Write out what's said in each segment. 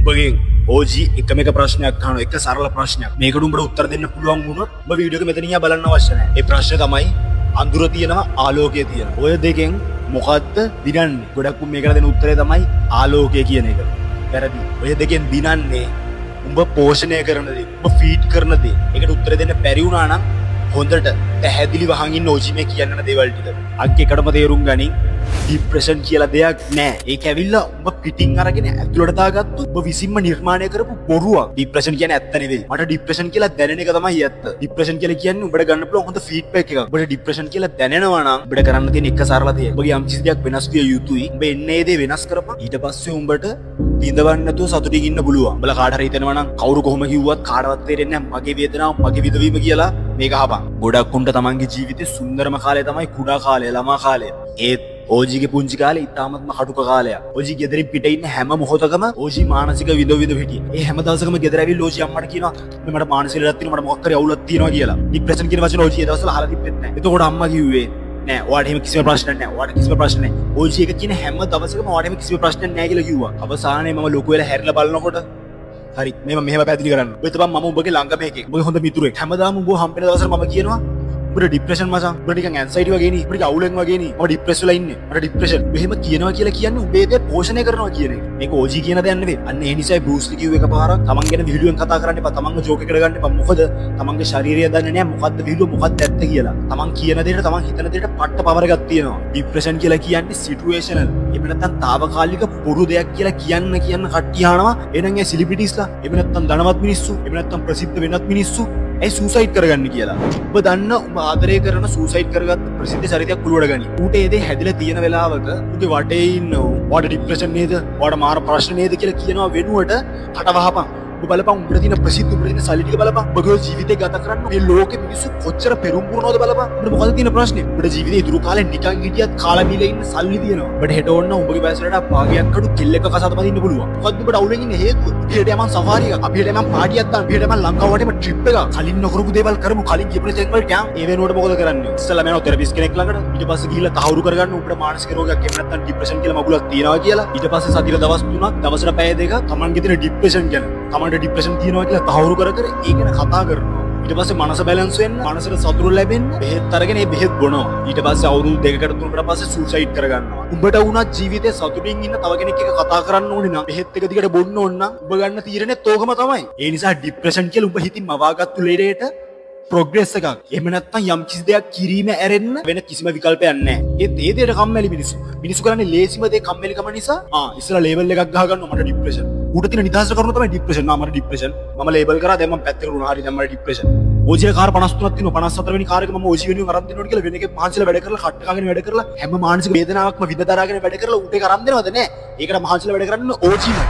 උඹගෙන් ඕජි එකම එක ප්‍රශ්නයක් අහනවා, එක සරල ප්‍රශ්නයක්. මේකට උඹට උත්තර දෙන්න පුළුවන් වුණොත් උඹ වීඩියෝ එක මෙතන ඉඳලා බලන්න අවශ්‍ය නැහැ. ඒ ප්‍රශ්නේ තමයි අඳුර තියෙනවා, ආලෝකය තියෙනවා. ඔය දෙකෙන් මොකද්ද දිනන්නේ? ගොඩක් උන් මේකට දෙන උත්තරේ තමයි ආලෝකය කියන එක. වැරදි. ඔය දෙකෙන් දිනන්නේ උඹ පෝෂණය කරන දේ, උඹ ෆීඩ් කරන දේ. ඒකට උත්තර දෙන්න බැරි වුණා නම් හොඳට පැහැදිලි වහන් ඉන්න ඕජි මේ කියන්න යන දේවල් ටික. අංක එකටම තේරුම් ගනින්, ඩිප්‍රෙෂන් කියලා දෙයක් නෑ. ඒක ඇවිල්ලා උඹ පිටින් අරගෙන ඇතුළට දාගත්තු උඹ විසින්ම නිර්මාණය කරපු බොරුවක්. ඩිප්‍රෙෂන් කියන්නේ ඇත්ත නෙවෙයි. මට ඩිප්‍රෙෂන් කියලා දැනෙන එක තමයි ඇත්ත. ඩිප්‍රෙෂන් කියලා කියන්නේ උඹට ගන්න පුළුවන් හොඳ ෆීඩ්බැක් එකක්. උඹට ඩිප්‍රෙෂන් කියලා දැනෙනවා නම් උඹට කරන්න තියෙන එක සරල දෙයක්. උඹගේ යම් කිසි දෙයක් වෙනස් විය යුතුයි. උඹ එන්නේ ඒ දේ වෙනස් කරපන්. ඊට පස්සේ උඹට බිඳවන්න නැතුව සතුටින් ඉන්න පුළුවන්. උඹලා කාට හරි හිතෙනවා නම් කවුරු කොහොම කිව්වත් කාටවත් තේරෙන්නේ නැහැ මගේ වේදනාව, මගේ විඳවීම කියලා, මේක අහපන්. ගොඩක් උන්ට තමන්ගේ ජීවිතේ සුන්දරම කාලය තමයි කුඩා කාලය, ළමා කාලය. ඒත් ඕජිගේ පුංචි කාලේ ඉතාමත්ම කටුක කාලයක්. ඕජි ගෙදරින් පිට ඉන්න හැම මොහොතකම ඕජි මානසික විඳ විඳ හිටියේ. ඒ හැම දවසකම ගෙදර ඇවිල්ලා ඕජි අම්මට කියනවා මේ මට මානසික ලෙඩක් තියෙනවා, මට මොකක් හරි අවුලක් තියෙනවා කියලා. ඩිප්‍රෙෂන් කියන වචන ඕජි ඒ දවස්වල අහලා තිබ්බෙත් නෑ. එතකොට අම්මා කිව්වේ, නෑ, ඔයාට එහෙම කිසිම ප්‍රශ්නයක් නෑ. ඔයාට කිසිම ප්‍රශ්නයක් නෑ. ඕජි එක කියන හැම දවසකම ඔයාට එහෙම කිසිම ප්‍රශ්නයක් නෑ කියලා කිව්වා. අවසානයේ මම ලොකු වෙලා හැරිලා බලනකොට, හරි, මෙහෙම මෙහෙම පැහැදිලි කරන්න. ඔය තමයි මම උඹගේ ළඟම එකෙක්. උඹගේ හොඳ මිතුරෙක්. හැමදාම උඹව හම්බෙන දවසට මම කියනවා උඹට ඩිප්‍රෙෂන් මචං. උඹට නිකන් ඇන්සයිටි වගේ නේ. උඹට නිකන් අවුලෙන් වගේ නේ. මම ඩිප්‍රෙස් වෙලා ඉන්නේ. මට ඩිප්‍රෙෂන්. උඹ එහෙම කියනවා කියලා කියන්නේ උඹේ දේ පෝෂණය කරනවා කියන එක. මේක ඕජි කියන දෙයක් නෙවෙයි. අන්න ඒ නිසායි බෲස් ලී කිව්ව එකපාරක් තමන් ගැන විහිළුවෙන් කතා කරන්න එපා. තමන්ව ජෝක් එකට ගන්න එපා. මොකද තමන්ගේ ශරීරය දන්නේ නැහැ මොකද්ද විහිළුව, මොකද්ද ඇත්ත කියලා. තමන් කියන දෙයට, තමන් හිතන දෙයට පට්ට පවර් එකක් තියෙනවා. ඩිප්‍රෙෂන් කියලා කියන්නේ සිටුේෂනල්. එහෙම නැත්නම් තාවකාලික බොරු දෙයක් කියලා කියන්න කියන්න කට්ටිය අහනවා. එහෙනම් ඒ සෙලිබ්‍රිටිස්ලා, එහෙම නැත්නම් ධනවත් මිනිස්සු, එහෙම නැත්නම් ප්‍රසිද්ධ වෙනත් මිනිස්සු ඇයි සූසයිඩ් කරගන්න කියලා. ඔබ දන්න ඔබ ආදරය කරන සූසයිඩ් කරගත්ත ප්‍රසිද්ධ චරිතයක් ඔළුවට ගනි. ඌට ඒ දේ හැදිලා තියෙන වෙලාවක ඌගේ වටේ ඉන්න උන් ඔයාට ඩිප්‍රෙෂන් නේද? ඔයාට මාර ප්‍රශ්න නේද කියලා කියනවා වෙනුවට කට වහපන්. ඔබ බලපන්, උඹට තියෙන ප්‍රසිද්ධ, උඹට තියෙන සල්ලි ටික බලපන්. ඔබගේ ජීවිතේ ගත කරන්න මේ ලෝකෙ මිනිස්සු කොච්චර පෙරුම් පුරනවද බලපන්. උඹට මොකද තියෙන ප්‍රශ්නේ? උඹට ජීවිතේ ඉතුරු කාලේ නිකන් හිටියත් කාලා බීලා ඉන්න සල්ලි තියෙනවා. උඹට හෙට ඕන නම් උඹගේ වයසට වඩා භාගයක් අඩු කෙල්ලෙක්ව කසාද බඳින්න පුළුවන්. මොකද්ද උඹට අවුලෙන් ඉන්න හේතුව? අපි හෙට යමන් සෆාරි එකක්. අපි හෙට යමන් පාටියක් දාන්න. අපි හෙට යමන් ලංකාව වටේම ට්‍රිප් එකක්. කලින් නොකරපු දේවල් කරමු. කලින් ගියපු තැන් වලට යමු. ඒ වෙනුවට මොකද කරන්නේ? ඉස්සෙල්ලාම යනවා තෙරපිස්ට් කෙනෙක් ළඟට. ඊට පස්සේ ගිහිල්ලා තහවුරු කරගන්න උඹට මානසික රෝගයක් එහෙම නැත්නම් ඩිප්‍රෙෂන් කියලා මගුලක් තියෙනවා කියලා. ඊට පස්සේ සතියට දවස් 3ක් දවසට පැය 2ක් තමන්ගේ තියෙන ඩිප්‍රෙෂන් ගැන, තමන්ට ඩිප්‍රෙෂන් තියෙනවා කියලා තහවුරු කර කර ඒ ගැන කතා කරනවා. ඊට පස්සේ මනස බැලන්ස් වෙන්න, මනසට සතුට ලැබෙන්න බෙහෙත් අරගෙන ඒ බෙහෙත් බොනවා. ඊට පස්සේ අවුරුදු 2කට 3කට පස්සේ සූසයිඩ් කරගන්නවා. උඹට වුණත් ජීවිතේ සතුටින් ඉන්න තව කෙනෙක් එක්ක කතා කරන්න ඕනේ නම්, බෙහෙත් එක දිගට බොන්න ඕන නම්, උඹ ගන්න තීරණෙත් ඕකම තමයි. ඒ නිසා ඩිප්‍රෙෂන් කියලා උඹ හිතින් මවාගත්තු ලෙඩේට ප්‍රොග්‍රෙස් එකක්, එහෙම නැත්නම් යම් කිසි දෙයක් කිරීම ඇරෙන්න වෙන කිසිම විකල්පයක් නැහැ. ඒත් ඒ දෙයට කම්මැලි මිනිස්සු. මිනිස්සු කරන්නේ ලේසිම දේ කම්මැලිකම නිසා ඉස්සලා ලේබල් එකක් ගහ ගන්නවා, මට ඩිප්‍රෙෂන්. ඌට තියෙන නිදහස කරුණ තමයි ඩිප්‍රෙෂන්. නා, මට ඩිප්‍රෙෂන්. මම ලේබල් කරා, දැන් මම පැත්තකට වුණා. හරි, දැන් මට ඩිප්‍රෙෂන්. ඕජී කාර් 53ක් තියෙනවා. 54 වෙනි කාර් එක මම ඕජී වෙනුවෙන් අරන් දෙන්න ඕනේ කියලා වෙන එකෙක් මහන්සිලා වැඩ කරලා, කට්ට කාගෙන වැඩ කරලා, හැම මානසික වේදනාවක්ම විඳ දරාගෙන වැඩ කරලා ඌට ඒක අරන් දෙනවද? නෑ. ඒකට මහන්සිලා වැඩ කරන්න ඕජීමයි.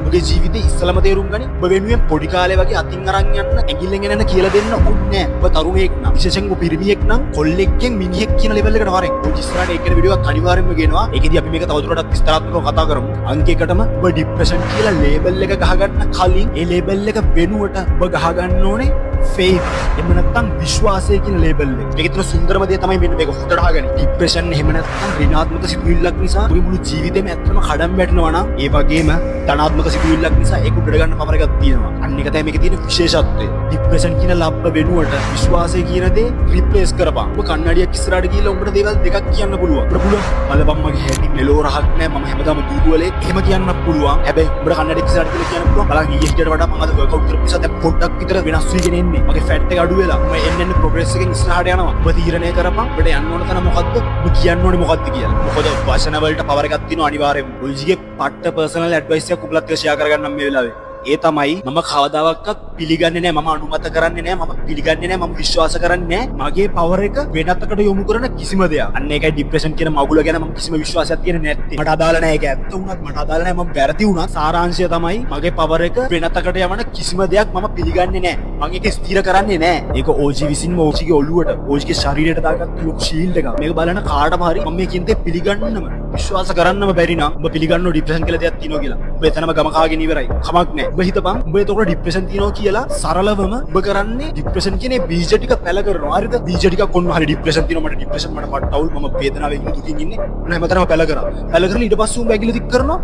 ඔබගේ ජීවිතේ ඉස්සලම තේරුම් ගනි, ඔබ වෙනුවෙන් පොඩි කාලේ වගේ අතින් අරන් යන්න, ඇඟිල්ලෙන් එනන්න කියලා දෙන්න ඕනේ නෑ. ඔබ තරුණයෙක් නම්, විශේෂයෙන් ඔබ පිරිමියෙක් නම්, කොල්ලෙක්ගෙන් මිනිහෙක් කියන ලෙවල් එකට වරෙන්. ඔය ඉස්සරහට ඒක ගැන වීඩියෝ එකක් අනිවාර්යෙන්ම ගේනවා. ඒකෙදි අපි මේක තවදුරටත් විස්තරාත්මකව කතා කරමු. අංක එකටම ඔබ ඩිප්‍රෙෂන් කියලා ලේබල් එක ගහගන්න කලින් ඒ ලේබල් එක වෙනුවට ඔබ ගහගන්න ඕනේ ෆේත්, එහෙම නැත්නම් විශ්වාසය කියන ලේබල් එක. මේකේ තියෙන සුන්දරම දේ තමයි මෙන්න මේක. හොඳට අහගන්න. ඩිප්‍රෙෂන් එහෙම නැත්නම් ඍණාත්මක සිතුවිල්ලක් නිසා ඔබේ මුළු ජීවිතේම ඇත්තටම කඩම් වැටෙනවා නම්, ඒ වගේම ධනාත්මක සිතුවිල්ලක් නිසා ඒක උඩට ගන්න පවර් එකක් තියෙනවා. අන්න ඒක තමයි මේකේ තියෙන විශේෂත්වය. ඩිප්‍රෙෂන් කියන ලබ්බ වෙනුවට විශ්වාසය කියන දේ රිප්ලේස් කරපන්. ඔබ කන්නඩියක් ඉස්සරහට ගිහලා උඹට දේවල් දෙකක් කියන්න පුළුවන්. උඹට පුළුවන් බලපන් මගේ හැටි, මෙලෝ රහක් නෑ, මම හැමදාම දුර්වලෙක්. එහෙම කියන්නත් පුළුවන්. හැබැයි උඹට කන්නඩියක් ඉස්සරහට ගිහලා කියන්න පුළුවන්, බලන් ඊයේ හිටියට වඩා මම අද වර්ක්අවුට් කරපු නිසා දැන් පොඩ්ඩක් විතර වෙනස් වීගෙන එන්නේ. මගේ ෆැට් එක අඩු වෙලා මම එන්න එන්න ප්‍රොග්‍රස් එකෙන් ඉස්සරහට යනවා. ඔබ තීරණය කරපන් ඔබට යන්න ඕන තැන මොකද්ද, ඔබ කියන්න ඕනේ මොකද්ද කියලා. මොකද වචන වලට පවර් එකක් තියෙනවා අනිවාර්යෙන්ම. ඔයිජිගේ පට්ට පර්සනල් ඇඩ්වයිස් එකක් ඔබලත් එක්ක ෂෙයා කරගන්නම් මේ වෙලාවේ. ඒ තමයි මම කවදාවත් පිළිගන්නේ නෑ, මම අනුමත කරන්නේ නෑ, මම පිළිගන්නේ නෑ, මම විශ්වාස කරන්නේ නෑ මගේ පවර් එක වෙනතකට යොමු කරන කිසිම දෙයක්. අන්න ඒකයි ඩිප්‍රෙෂන් කියන මගුල ගැන මම කිසිම විශ්වාසයක් තියෙන්නේ නැත්තේ. මට අදාළ නෑ ඒක ඇත්ත වුණත්, මට අදාළ නෑ මම වැරදි වුණත්. සාරාංශය තමයි මගේ පවර් එක වෙනතකට යවන කිසිම දෙයක් මම පිළිගන්නේ නෑ. මං ඒක ස්ථිර කරන්නේ නෑ. ඒක ඕජි විසින්ම ඕජිගේ ඔළුවට, ඕජිගේ ශරීරයට දාගත්ත ලොකු ෂීල්ඩ් එකක්. මේක බලන කාටම හරි මම මේ කියන දේ පිළිගන්නම, විශ්වාස කරන්නම බැරි නම්, උඹ පිළිගන්නව ඩිප්‍රෙෂන් කියලා දෙයක් තියෙනවා කියලා. උඹ එතනම ගම කාගෙන ඉවරයි. කමක් නෑ. උඹ හිතපන්, උඹ එතකොට ඩිප්‍රෙෂන් තියෙනවා කියලා සරලවම උඹ කරන්නේ ඩිප්‍රෙෂන් කියන ඒ බීජ ටික පැල කරනවා. හරිද? බීජ ටිකක් ඔන්න හරි ඩිප්‍රෙෂන් තියෙනවා මට, ඩිප්‍රෙෂන්, මට පට්ට අවුල්, මම වේදනාවෙන් ඉන්නේ, දුකින් ඉන්නේ. ඔන්න හැමතැනම පැල කරා. පැල කරලා ඊට පස්සේ උඹ ඇඟිලි දික් කරනවා.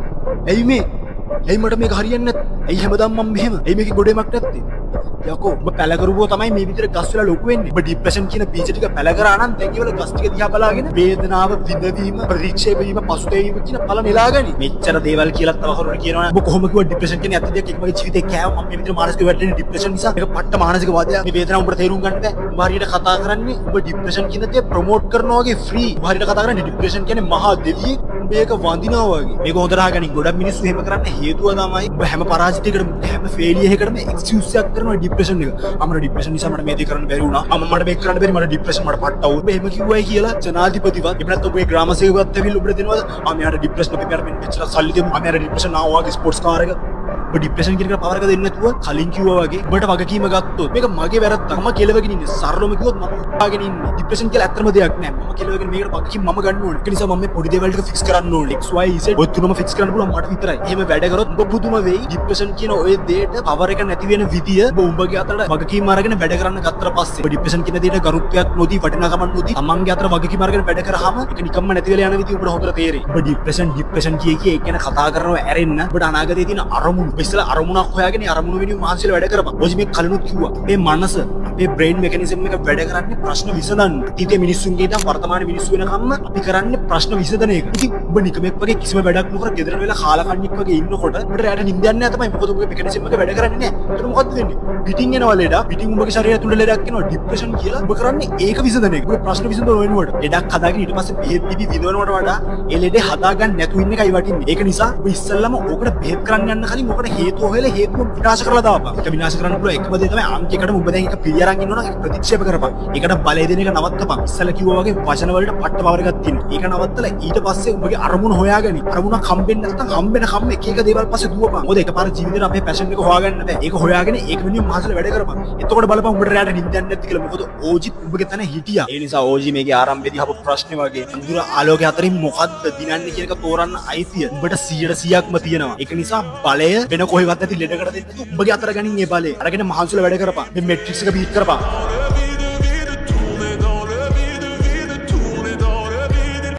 ඇයි මේ ඇයි මට මේක හරියන්නේ නැත්තේ? ඇයි හැමදාම මම මෙහෙම? ඇයි මේකේ ගොඩේමක් නැත්තේ? යකෝ, ඔබ පැල කරුවෝ තමයි මේ විදිහට ගස් වෙලා ලොකු වෙන්නේ. ඔබ ඩිප්‍රෙෂන් කියන බීජ ටික පැල කරා නම් දැන් ඒවල ගස් ටික දිහා බලාගෙන වේදනාව, විඳවීම, ප්‍රතික්ෂේප වීම, පසුතැවීම කියන ඵල නෙලාගනි. මෙච්චර දේවල් කියලා තව කරුණ කියනවා නම් ඔබ කොහොම කිව්වත් ඩිප්‍රෙෂන් කියන්නේ ඇත්ත දෙයක්. ඒක මගේ ජීවිතේ කෑව. මම මේ විදිහට මානසික වැටෙන්නේ ඩිප්‍රෙෂන් නිසා. ඒක පට්ට මානසික වාදයක්. මේ වේදනාව උඹට තේරුම් ගන්න බෑ. උඹ හරියට කතා කරන්නේ උඹ ඩිප්‍රෙෂන් කියන දේ ප්‍රොමෝට් කරනවා වගේ ෆ්‍රී. උඹ හරියට කතා කරන්නේ ඩිප්‍රෙෂන් කියන්නේ මහා දෙවියෙක්. උඹ ඒක වඳිනවා වගේ. මේක හොඳට අහගනින්. ගොඩක් මිනිස්සු එහෙම කරන්න හේතුව තමයි උඹ හැම පරාජිතයකටම, හැම ෆේලියර් එකකටම එක්ස්කියුස් එකක් කරනවා ඩිප්‍රෙෂන් එක. ආ, මට ඩිප්‍රෙෂන් නිසා මට මේ දේ කරන්න බැරි වුණා. ආ, මට මේක කරන්න බැරි, මට ඩිප්‍රෙෂන්, මට පට්ට අවුල්. ඔබ එහෙම කිව්වයි කියලා ජනාධිපතිවත් එහෙම නැත්නම් ඔබේ ග්‍රාම සේවකවත් ඇවිල්ලා ඔබට දෙනවද? ආ, මෙයාට ඩිප්‍රෙෂන්, අපි මෙයාට මෙච්චර සල්ලි දෙමු. ආ, මෙයාට ඩිප්‍රෙෂන් ආ, ඔයාගේ ස්පෝර්ට්ස් කාර් එක. ඔබ ඩිප්‍රෙෂන් කියන එකට පවර් එක දෙන්නේ නැතුව කලින් කිව්වා වගේ ඔබට වගකීම ගත්තොත් මේක මගේ වැරද්දක්. මම කෙලවගෙන ඉන්නේ. සරලවම කිව්වොත් මම උපාගෙන ඉන්නේ. ඩිප්‍රෙෂන් කියලා ඇත්තම දෙයක් නෑ. මම කෙලවගෙන මේකට වගකීම මම ගන්න ඕනේ. ඒක නිසා මම මේ පොඩි දේවල් ටික ෆික්ස් කරන්න ඕනේ. X, Y, Z ඔය තුනම ෆික්ස් කරන්න පුළුවන් මට විතරයි. එහෙම වැඩ කරොත් උඹ පුදුම වෙයි. ඩිප්‍රෙෂන් කියන ඔය දේට පවර් එක නැති වෙන විදිය ඔබ උඹගේ අතට වගකීම අරගෙන වැඩ කරන්න ගත්තට පස්සේ, ඔබ ඩිප්‍රෙෂන් කියන දේට ගරුත්වයක් නොදී, වටිනාකමක් නොදී තමන්ගේ අතට වගකීම අරගෙන වැඩ කරාම ඒක නිකම්ම නැති වෙලා යන විදිය ඔබට හොඳට තේරෙයි. ඔබ ඩිප්‍රෙෂන් ඩිප්‍රෙෂන් කිය කිය ඒක ගැන කතා කරනව ඇරෙන්න ඔබට අනාගතයේ තියෙන අරමුණු, ඔබ ඉස්සෙල්ලා අරමුණක් හොයාගෙන ඒ අරමුණු වෙනුවෙන් මහන්සියලා වැඩ කරපන්. ඔය මේ කලිනුත් කිව්වා. අපේ මනස, අපේ බ්‍රේන් මෙකැනිසම් එක වැඩ කරන්නේ ප්‍රශ්න විසඳන්න. අතීතයේ මිනිස්සුන්ගේ ඉඳන් වර්තමාන මිනිස්සු වෙනකම්ම අපි කරන්නේ ප්‍රශ්න විසඳන එක. ඉතින් ඔබ නිකමෙක් වගේ කිසිම වැඩක් නොකර ගෙදර වෙලා කාලා කන්නෙක් වගේ ඉන්නකොට ඔබට රැට නින්ද යන්නේ නැහැ තමයි. මොකද ඔබගේ මෙකැනිසම් එක වැඩ කරන්නේ නැහැ. එතකොට මොකද්ද වෙන්නේ? පිටින් එනවා ලෙඩක්. පිටින් ඔබගේ ශරීරය ඇතුළේ ලෙඩක් එනවා ඩිප්‍රෙෂන් කියලා. ඔබ කරන්නේ ඒක විසඳන එක. ඔබ ප්‍රශ්න විසඳන වෙනුවට ලෙඩක් හදාගෙන ඊට පස්සේ බෙහෙත් බිබි විඳවනවට වඩා ඒ ලෙඩේ හදාගන්න නැතුව ඉන්න එකයි වටින්නේ. ඒක නිසා ඔබ ඉස්සෙල්ලම ඕකට බෙහෙත් කරන්න යන්න කලින් ඕකට හේතුව හොයලා හේතුව විනාශ කරලා දාපන්. ඒක විනාශ කරන්න පුළුවන් එකම දේ තමයි අංකයකටම ඔබ දැන් ඒක පිළි අරන් ඉන්නවා නම් ඒක ප්‍රතික්ෂේප කරපන්. ඒකට බලය දෙන එක නවත්තපන්. ඉස්සෙල්ලා කිව්වා වගේ වචන වලට පට්ට පවර් එකක් තියෙනවා. ඒක නවත්තලා ඊට පස්සේ ඔබගේ අරමුණ හොයාගනි. අරමුණක් හම්බෙන්නේ නැත්නම් හම්බෙන කම්ම එක එක දේවල් පස්සේ දුවපන්. මොකද එකපාර ජීවිතේට අපේ පැෂන් එක හොයාගන්න බෑ. ඒක හොයාගෙන ඒක වෙනුවෙන් මහන්සිලා වැඩ කරපන්. එතකොට බලපන් උඹට රැට නින්ද යන්නේ නැති කියලා. මොකද ඕජිත් උඹගේ තැන හිටියා. ඒ නිසා ඕජි මේකේ ආරම්භයේදී අහපු ප්‍රශ්නේ වගේ අඳුර ආලෝකය අතරින් මොකද්ද දිනන්නේ කියන එක තෝරන්න අයිතිය උඹට 100%ක්ම තියෙනවා. ඒක නිසා බලය වෙන කොහෙවත් නැති ලෙඩකට දෙන්න නැතුව උඹගේ අතට ගනින් ඒ බලය. අරගෙන මහන්සිලා වැඩ කරපන්. මේ මෙට්‍රික්ස් එක බීට් කරපන්.